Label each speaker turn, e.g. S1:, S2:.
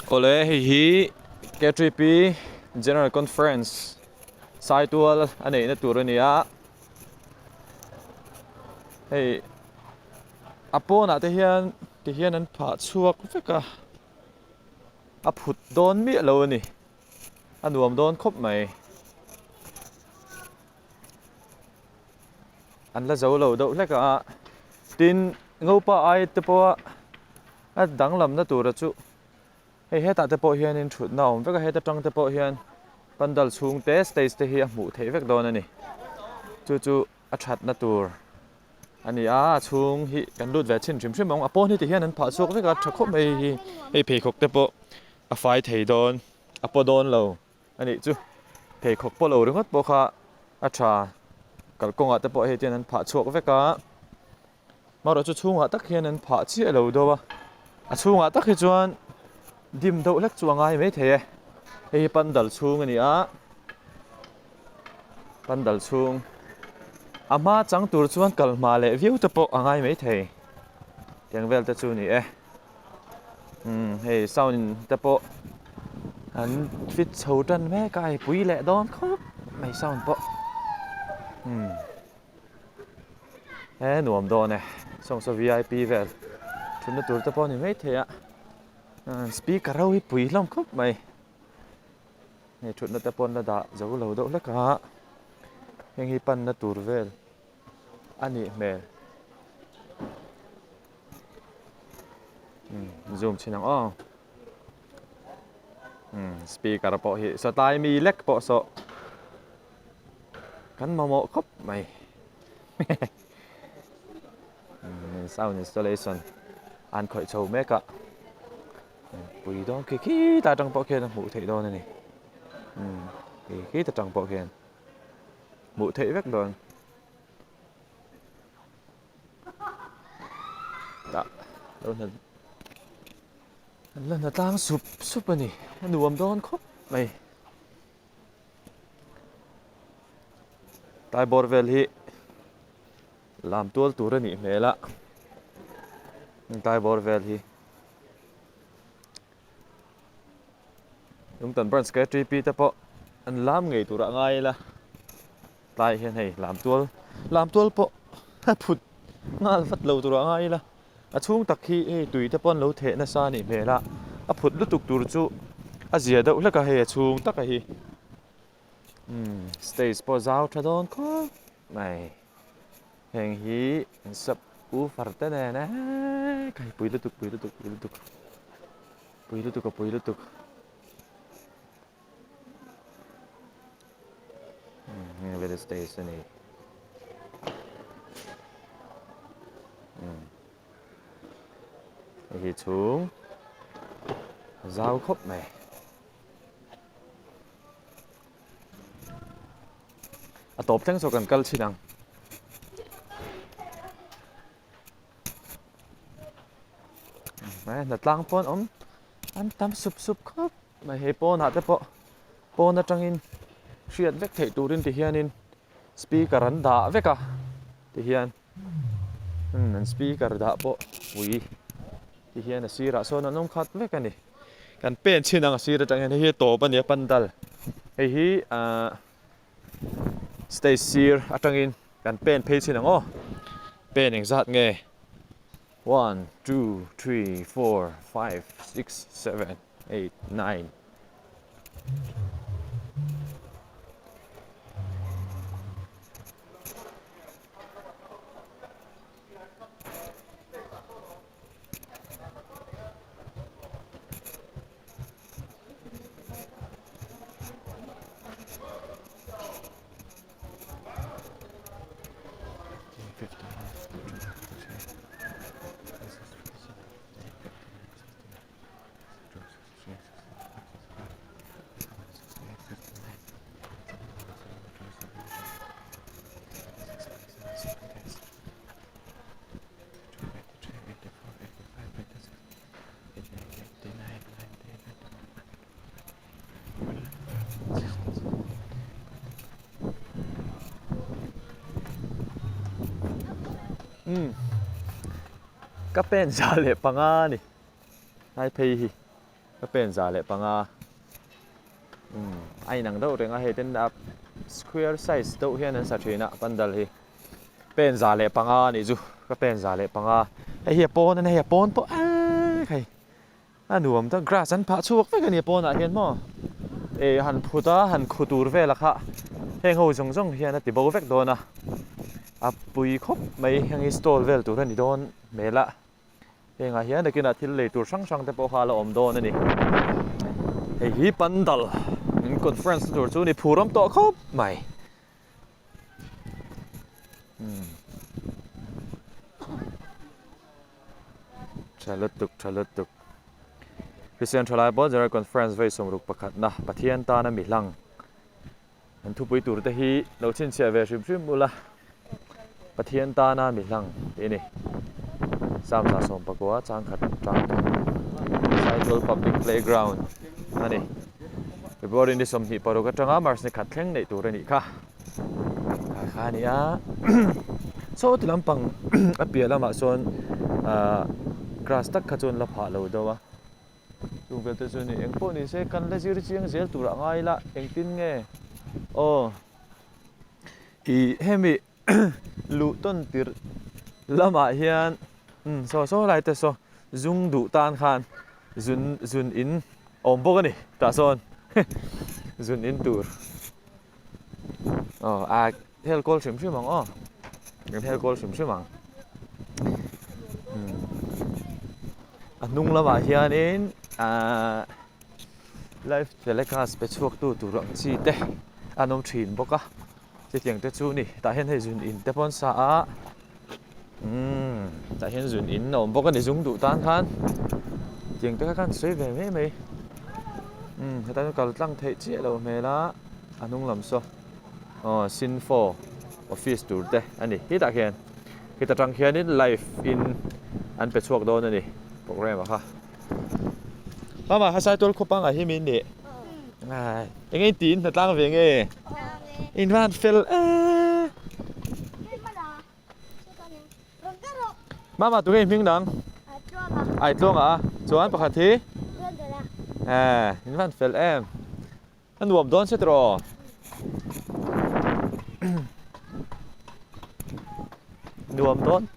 S1: Awle hei hi K3P General Conference Saitual a neihna tur a ni a, hei a pawnah te hian ti hian an phah chhuak vek a, a phut dawn miah lo a ni, a nuam dawn khawp mai. An la zo lo deuh hlek a, tin Ngopa ai te pawha a danglamna tura chu hei hetah te pawh hianin thutna a awm vek a, heta tang te pawh hian pandal chhung te stage te hi a hmuh theih vek dawn a ni. Chu chu a thatna tur a ni a, a chhung hi kan lut ve chhin hrim hrim ang, a pawn hi ti hian an phah chhuak vek a, tha khawp mai hi hei pheikhawk te pawh a fai thei dawn a paw dawn lo. A nih chu, pheikhawk pawh lo ringawt pawh kha a tha, kalkawngah te pawh hei tian an phah chhuak vek a, marawh chu chhungah tak hian an phah chiah lo deuh a, a chhungah tak hi chuan dim deuh hlek chu a ngai maithei e, hei hi pandal chhung a ni a, pandal chhung a hma chang tur chuan kal hma leh viau te pawh a ngai maithei, tiang vel te chu a ni e. Umm hei sound te pawh an fit chho tan mek a hei pui leh dawn khawp mai sound pawh umm he nuam dawn e sawng saw vip vel thutna tur te pawh a ni maithei a speaker ho hi pui hlawm khawp mai hei thutna te pawh an la dah zo lo deuh hlek a heng hi panna tur vel a nih hmel. Zoom chhin ang aw. Speaker pawh hi sawtlai mi lek pawh saw kan mamawh khawp mai. Sound installation an khawih chho mek a. Pui dawn khi khi ta atang pawh khian a hmuh theih dawn a ni. Khi khi ta tang pawh khian hmuh theih vek dawn. Tah lo hna an la hna tlang sup sup a ni a nuam dawn khawp mai tlai bawr vel hi lam tual tur a nih hmel a tlai bawr vel hi Lungtan branch K3P te pawh an lam ngei tur a ngai ila. Tlai hian hei lamtual lamtual pawh a phut nghal vat lo tur a ngai ila a chhung tak hi hei tui te pawh an lo theh nasa a nih hmel a a phut lutuk tur chu a zia deuh hlek a hei a chhung taka hi umm stage pawh zau tha dawn khawp mai heng hi an sap woofer te nen eee ka hei pui lutuk pui lutuk pui lutuk pui lutuk a pui lutuk. Heng stage a ni. Hei hi chhung zau khawp mai. A tawp thleng saw kan kal chhin ang. Hnatlang pawn awm an tam sup sup khawp. Mai hei pawnah te pawh pawn atangin hriat vek theih turin ti hianin speaker an dah vek a ti hian umm an speaker dah pawh pui ti hian a sirah sawn an awm khat vek a ni kan pen chhin ang a sir atang hian hei hi a tawp a ni a pandal hei hi ahh stage sir atangin kan pen phei chhin ang aw pen engzat nge one two three four five six seven. 8, 9. Ka pen 105 a ni. Lai phei hi. Ka pen 105 umm a inang deuh reng a hei ten a square size deuh hian an sa thin a pandal hi pen 105 a nih chu ka pen 105 hei hi a pawn a nia hei a pawn pawh eee hei a nuam tak grass an phah chhuak vek a ni a pawnah hian maw eh han phut a han khu tur vel a kha heng ho zawng zawng hian a ti bo vek dawn a a pui khawp mai heng hi stall vel tur a ni dawn hmel a. Hengah hian nakinah thil lei tur hrang hrang te pawh kha a la awm dawn a ni. Hei hi pandal in conference na tur chu ni phur awm tawh khawp mai. Umm. Tha lutuk tha lutuk. Christian Thalai Pawl General Conference vei 61na Pathian tana mi hlang An thupui tur te hi lo chhinchhiah ve hrim hrim ula, Pathian tana mi hlang tih a ni. Psalm 119 changkhat tang thum Saitual Public Playground a ni. February ni 26 atanga March ni khat thleng neih tur a nih kha. Kha kha a ni a. Saw ti lampang a piah lamah sawn ah grass tak kha chuan la phah lo deuh a. Chung vel te chu ni eng pawh ni se kan la zir chiang zel tur a ngai la engtin nge aw ih hemi luh tawn tirh lamah hian umm saw saw lai te saw zung duh tan khan zun zun in awm bawk a ni tah sawn zun in tur aw a hel kawl hrim hrim ang aw kan hel kawl hrim hrim ang umm a hnung lamah hianin ahh live telecast pe chhuak tu tur ang chi te an awm thin bawk a chutiang te chu a ni tah hian hei zun in te pawh an sa a umm tah hian zun in a awm bawk a ni zung duh tan khan tiang te kha khan sawi ve mai mai umm hetah hian kal tlang theih chiah loh hmel a a hnung lam saw aw sinfo office tur te a ni hetah khian heta tang khianin live in an pe chhuak dawn a ni programme ah kha mama ha saitual khawpangah hi min nih ai eng eng tiin hna tlang ve nge in van fel e mama tunge hming dang ai tluanga a chuan pakhat hi eh in van fel em A nuam dawn se tiraw? Nuam dawn.